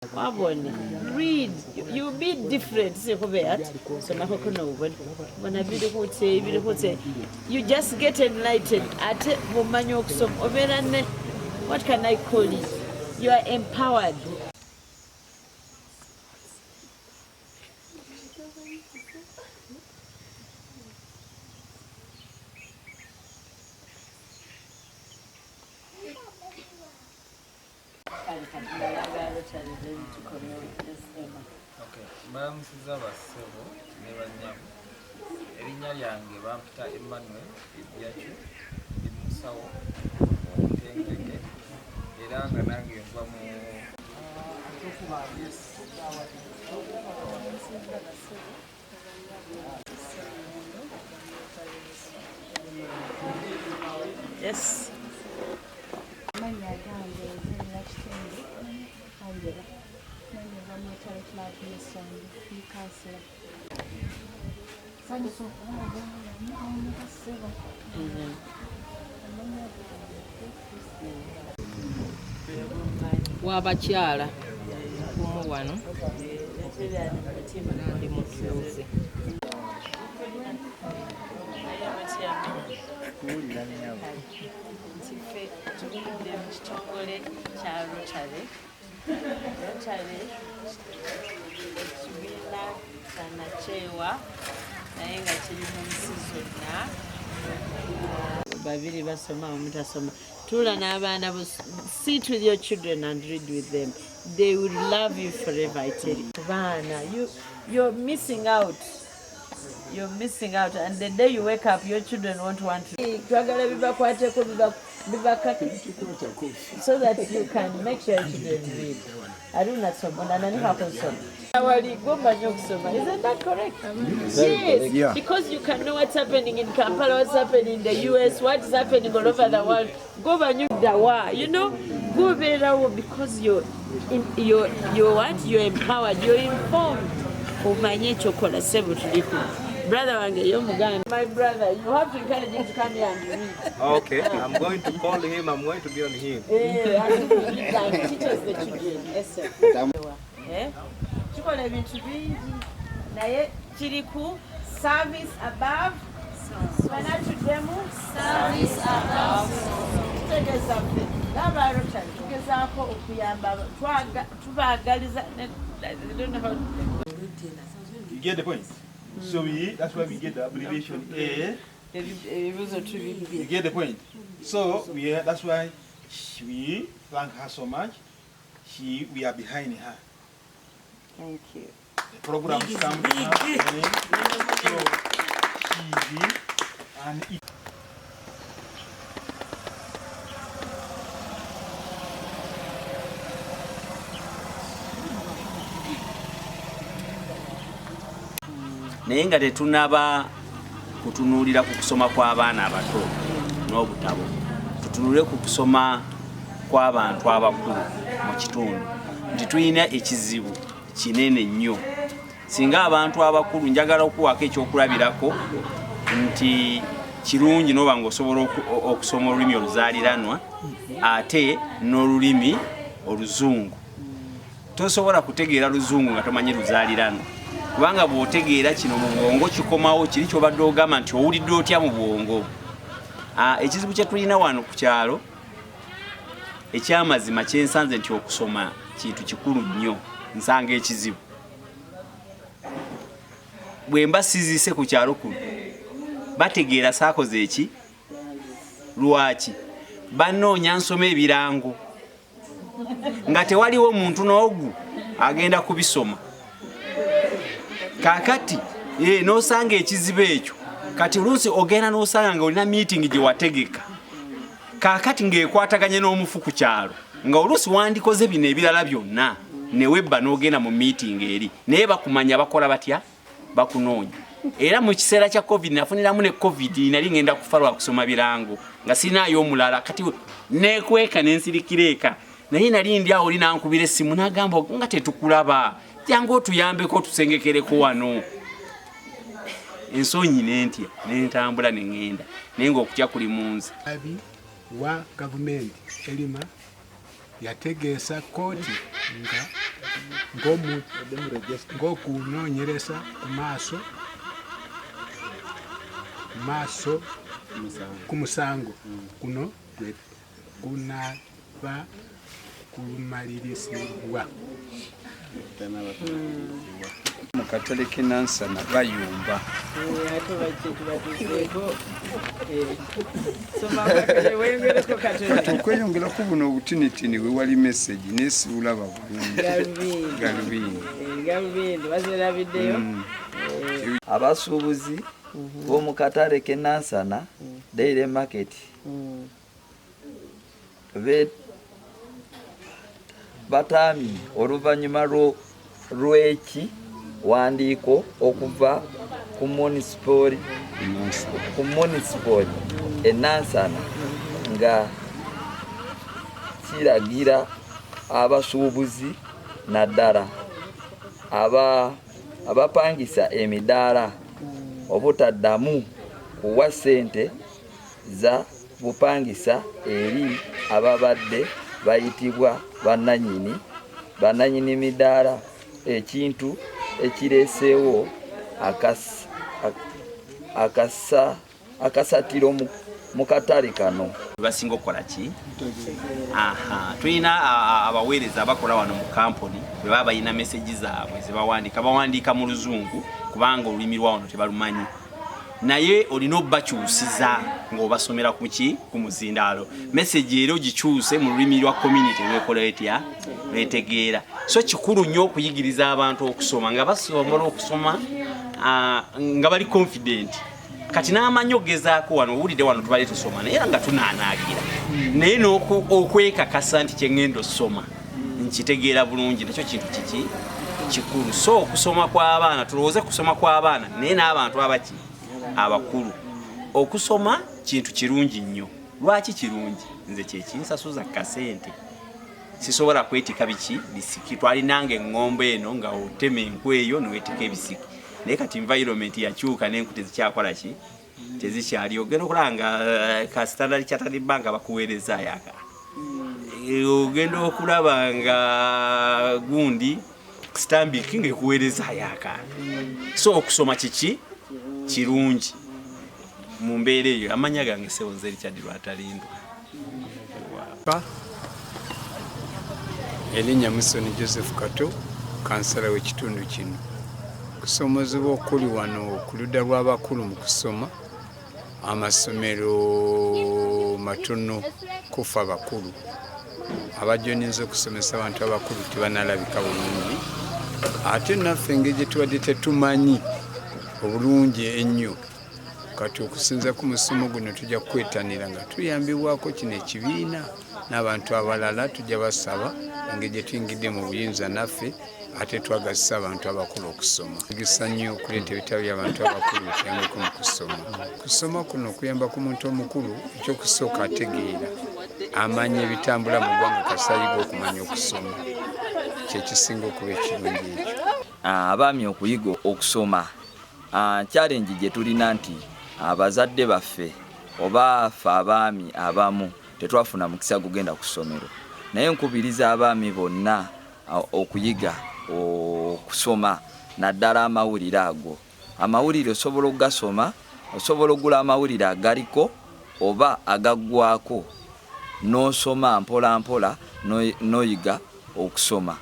Wabona, read, you be different. Sikube ati somako kuno ubone bona biri kutse biri kutse. You just get enlightened. Ate bw'omanya okusoma obeera ne, what can I call it, you are empowered. Mbalamusiza bassebo ne bannyabo. Erinnya lyange bampita Emmanuel Ebyakyo, ndi musawo omutendeke era nga nange nva mu. Yes. Yes. Amannya agange nze Nakitende Angela, nange nva mu Rotary Club Mission, ndi kansila. Nsanyuse okubalaba mwe bassebo. Amannya gange Christine. W'abakyala kumu wano ndi mutuuze. Nti ffe tuvudde mu kitongole kya Rotary. Rotary ekibiina kya nakyewa naye nga kiri mu nsi zonna. Babiri basoma, omutasoma. Tuula n'abaana bo, sit with your children and read with them. They will love you forever, I tell you. Baana, you're missing out. You're missing out, and the day you wake up, your children won't want to. Twagala bibakwateko bibakake so that you can make sure your children read. Ate unasoma nani hakusoma? Awali gomanyi okusoma. Isn't that correct? Yes, Yeah. because you can know what's happening in Kampala, what's happening in the US, what's happening all over the world. Gomanyi dawa, gobeerawo because you're what? You're empowered, you're informed. Omanye ekyokola ssebo tuliku. Brother wange ye omuganda. My brother, you have to encourage him to come here and read. Okay, I'm going to call him, I'm going to be on him. And he reads and teaches the children. Yes, sir. Tukola ebintu bingi naye kiri ku service above banatuddemu service above. Tutegeeza ffe ng'aba Rotary tugezaako okuyamba tubaagaliza I don't know how. You get the point? So that's why we get the abbreviation A. Ebibuuzo tubibye. You get the point? So that's why we thank her so much. We are behind her. Thank you. The program comes up, so she and it. Naye nga tetunaba kutunuulira ku kusoma kw'abaana abato n'obutabo, tutunule ku kusoma kw'abantu abakulu mu kitundu, nti tulina ekizibu kinene nnyo. Singa abantu abakulu, njagala okuwaako ekyokulabirako nti kirungi n'oba ng'osobola okusoma olulimi oluzaaliranwa ate n'olulimi oluzungu. Tosobola kutegeera luzungu nga tomanyi luzaaliranwa, kubanga bw'otegeera kino mu bwongo kikomawo kiri ky'obadde ogamba nti owulidde otya mu bwongo. Ekizibu kye tulina wano ku kyalo ekyamazima kyensanze nti okusoma kintu kikulu nnyo. Nsanga ekizibu bwe mba siziise ku kyalo kuno, bategeera saakoze eki. Lwaki banoonya nsoma ebirango nga tewaliwo muntu n'ogu agenda kubisoma? Kaakati n'osanga ekizibu ekyo. Kati oluusi ogenda n'osanga nga olina meeting gye wategeka, kaakati ng'ekwataganye n'omufu ku kyalo, nga oluusi wandikoze bino ebirala byonna ne webba n'ogenda mu meeting eri, naye bakumanya bakola batya? Bakunoonya. Era mu kiseera kya COVID nafuniramu ne COVID, nali ngenda kufa lwa kusoma birango nga sirinaayo omulala. Kati neekweka nensirikira eka, naye nali ndi awo oli nankubira essimu n'agamba nga tetukulaba, jangu otuyambeko otusengekereko wano. Ensonyi nentya nentambula ne ŋŋenda, naye ng'okutya kuli mu nze. Abi wa gavumenti erima Yategeeza kkooti nga ng'okunoonyereza ku maaso ku musango guno bwe kunaaba kumalirizibwa. Mu katale k'e Nansana bayumba. Ate bajje tubatuuseeko. Soma weyongereko katono. Kati okweyongerako buno obutinitini we wali message naye sibulaba bulungi. Galubindi. Galubindi. Galubindi bazerabiddeyo. Abasuubuzi b'omu katale k'e Nansana Daily Market bataamye oluvannyuma lw'ekiwandiiko okuva ku munisipooli e Nansana nga kiragira abasuubuzi naddala abapangisa emidaala obutaddamu kuwa ssente za bupangisa eri ababadde bayitibwa bannannyini midaala, ekintu ekireeseewo akasatiro mu katale kano. Basinga okukola ki? Aha, tulina abaweereza abakola wano mu kampuni bwe baba balina meseji zaabwe ze bawandiika, bawandiika mu Luzungu kubanga olulimi lwa wano tebalumanyi, naye olina obbakyusiza ng'obasomera ku ki? Ku muzindaalo. Meseji era ogikyuse mu lulimi lwa community lwekola etya, lwetegeera. So kikulu nnyo okuyigiriza abantu okusoma nga basobola okusoma nga bali confident. Kati n'amanyi ogezaako wano, owulidde wano tubale tusoma naye era nga tunaanaagira, naye okwekakasa nti kye ŋŋenda osoma nkitegeera bulungi, nakyo kintu kiki kikulu. So okusoma kw'abaana, tulowooze kusoma kw'abaana naye n'abantu abaki abakulu. Okusoma kintu kirungi nnyo. Lwaki kirungi? Nze kyekinsasuza kasente, sisobola kwetika biki bisiki. Twalinanga eŋŋombo eno nga otema enku eyo neweetika ebisiki, naye kati environment yakyuka n'enku tezikyakola ki, tezikyali. Ogenda okulaba nga ka Standard Chartered Bank bakuweerezaayo aka, ogenda okulaba nga gundi Stanbic ng'ekuweerezaayo akantu. So okusoma kiki kirungi mu mbeera eyo. Amannya gange ssebo nze Richard Lwatalindwa. Erinnya Musoni Joseph Kato, kansala w'ekitundu kino. Okusomozebwa okuli wano ku ludda lw'abakulu mu kusoma, amasomero matono kufa abakulu abajoninza okusomesa abantu abakulu tebanalabika bulungi, ate naffe engeri gye tubadde tetumanyi obulungi ennyo. Kati okusinza ku musomo guno tujja kwetanira nga tuyambibwako kino ekibiina n'abantu abalala, tujja basaba engeri gye tuyingidde mu buyinza naffe ate twagazisa abantu abakulu okusoma. Gisa nnyo okuleeta ebitabo by'abantu abakulu bituyambeko mu kusoma. Kusoma kuno okuyamba ku muntu omukulu, ekyokusooka ategeera, amanya ebitambula mu ggwanga, kasayiga okumanya okusoma kyekisinga okuba ekirungi ekyo. Abaami okuyiga okusoma, challenge gye tulina nti abazadde baffe oba ffe abaami abamu tetwafuna mukisa gugenda ku ssomero, naye nkubiriza abaami bonna okuyiga okusoma, naddala amawulire ago. Amawulire osobola okugasoma, osobola okugula amawulire agaliko oba agaggwako n'osoma mpola mpola n'oyiga okusoma.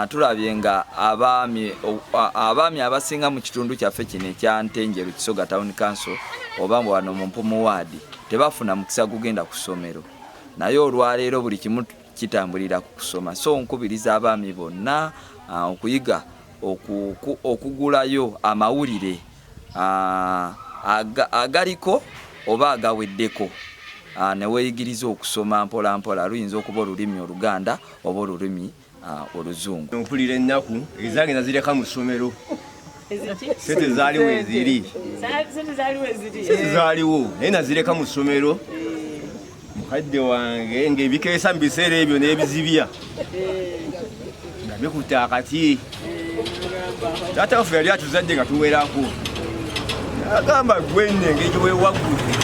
Tulabye nga abaami abasinga mu kitundu kyaffe kino ekya Ntenjeru Kisoga Town Council oba wano mu Mpumu Ward tebafuna mukisa gugenda ku ssomero, naye olwaleero buli kimu kitambulira ku kusoma. So nkubiriza abaami bonna okuyiga okugulayo amawulire agaliko oba agaweddeko, ne weeyigiriza okusoma mpola mpola. Luyinza okuba olulimi Oluganda oba olulimi Oluzungu. Mpulira ennaku, ezange nazireka mu ssomero, sente zaaliwo eziri, sente zaaliwo naye nazireka mu ssomero. Mukadde wange ng'ebikeesa mu biseera ebyo n'ebizibya nga bikutte akati. Taata waffe yali atuzadde nga tuwerako, agamba gwe nno engeri gye weewaggudde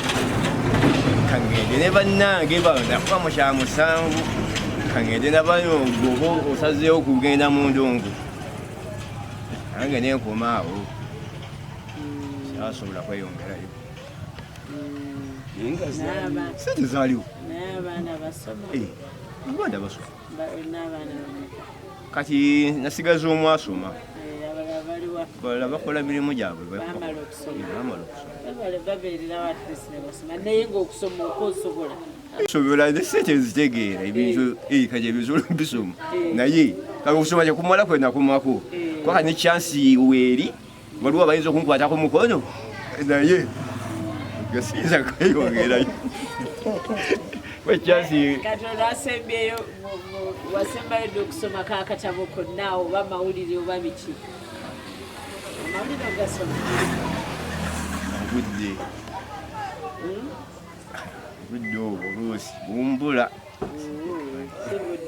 kangende ne bannange bano nakuba mu kya musanvu Kangende nabano gwoba osazeewo kugenda mu ndongo, nange nenkoma awo, syasobola kweyongerayo. Naye nga sente zaaliwo. Naye abaana basoma? Eh, abaana basoma. N'abaana bameka? Kati nasigaza omu asoma. Eh, abalala baliwa? Balala bakola mirimu gyabwe. Bamala okusoma? Eh, bamala okusoma. Babale babeererawo at least ne basoma, naye ng'okusoma okwosobola? Sobola, ne sente nzitegeera, ebintu kati ebintu bisoma, naye kati okusoma kyekumala kwe nakomako, kwaka ne chance weeri waliwo abayinza okunkwatako mukono, naye gasiyinza kweyongerayo we chance. Kati olwasembyeyo wasembayo ddi okusomako akatabo konna, oba mawulire oba biki? Amawulire ogasoma? Obudde obwo oluusi bumbula.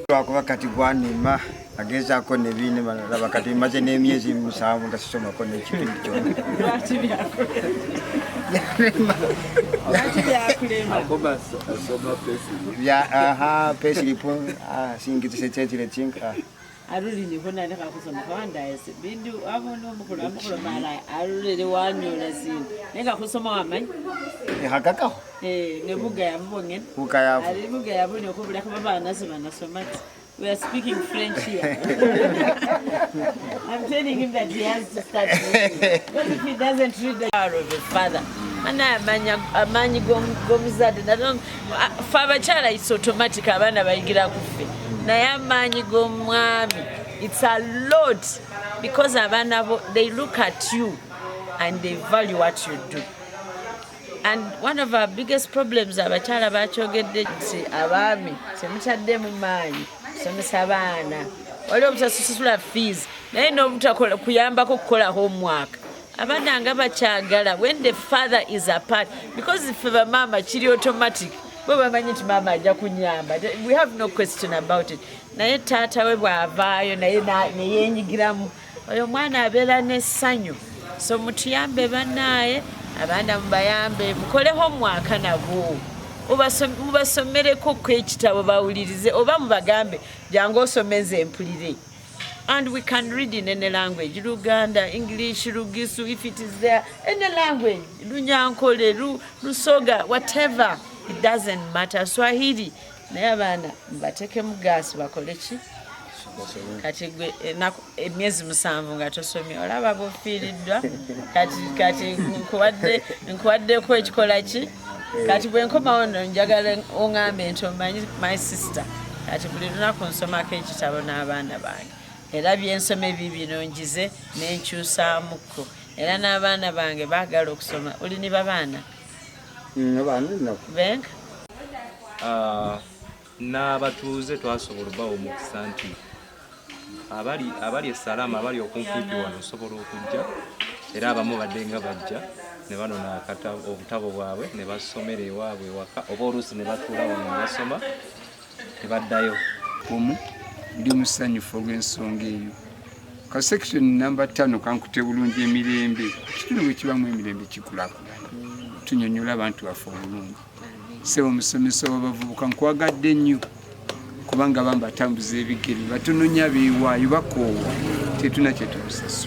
Lwakuba kati gwanema agezaako nebinema, laba kati maze n'emyezi 7 nga sisomako n'ekitundu kyonna. Lwaki byakulema? Lwaki byakulema? Aha, payslip singitisecetile tinka. Aruli niko kusoma kawandaye bindu abundu omukulu amukulu mala arulire wanyola sindu nenga kusoma wamanyi. Ehakakaho. Eh, ne bugaya bwongene. Bugaya. Ali bugaya bune okubulako babaana sibanasoma ti. We are speaking French here. I'm telling him that he has to start reading. Because if he doesn't read, the power of a father. Mana amanyi g'omuzadde. Ffe abakyala it's automatic, abaana bayigira ku ffe. Naye amaanyi g'omwami, it's a lot, because abaana bo they look at you and they value what you do. And one of our biggest problems, abakyala bakyogedde nti abaami temutaddemu maanyi kusomesa abaana. Waliwo obutasasula fees, naye n'obutakola kuyambako kukola homework. Abaana nga bakyagala when the father is apart, because ffe bamaama kiri automatic, bo bamanyi nti maama ajja kunyamba, we have no question about it. Naye taata we bw'avaayo naye neyeenyigiramu, oyo omwana abeera n'essanyu. So mutuyambe bannaaye, abaana mubayambe, mukole homework nabo, mubasomereko ku ekitabo bawulirize, oba mubagambe jangu osome nze mpulire. And we can read in any language, Luganda, English, Lugisu, if it is there, any language, Lunyankole, Lusoga, whatever, it doesn't matter, Swahili. Naye abaana mubateekemu gaasi bakole ki? Kati gwe emyezi 7 nga tosomye, olaba bw'ofiiriddwa. Kati nkuwaddeko ekikola ki? Kati bwe nkomawo nno njagala oŋŋambe nti omanyi my sister, kati buli lunaku nsomako ekitabo n'abaana bange, era byensoma ebibino njize nenkyusaamuko, era n'abaana bange baagala okusoma. Oli ne babaana? Benka? N'abatuuze twasobola obbawa omukisa nti abali esalama, abali okumpipi wano osobola okujja, era abamu badde nga bajja ne banona obutabo bwabwe ne basomera ewaabwe ewaka, oba oluusi ne batuula wano ne basoma ne baddayo. Omu ndi musanyufu olw'ensonga eyo. Ka section namba 5 kankute bulungi emirembe. Ekitundu bwe kibamu emirembe kikulaakulana. Tunyonnyola abantu baffe obulungi. Ssebo omusomesa w'abavubuka nkwagadde nnyo, kubanga bambatambuza ebigere batono nnyo abeewaayo bakoowa, tetuna kye tubasasula.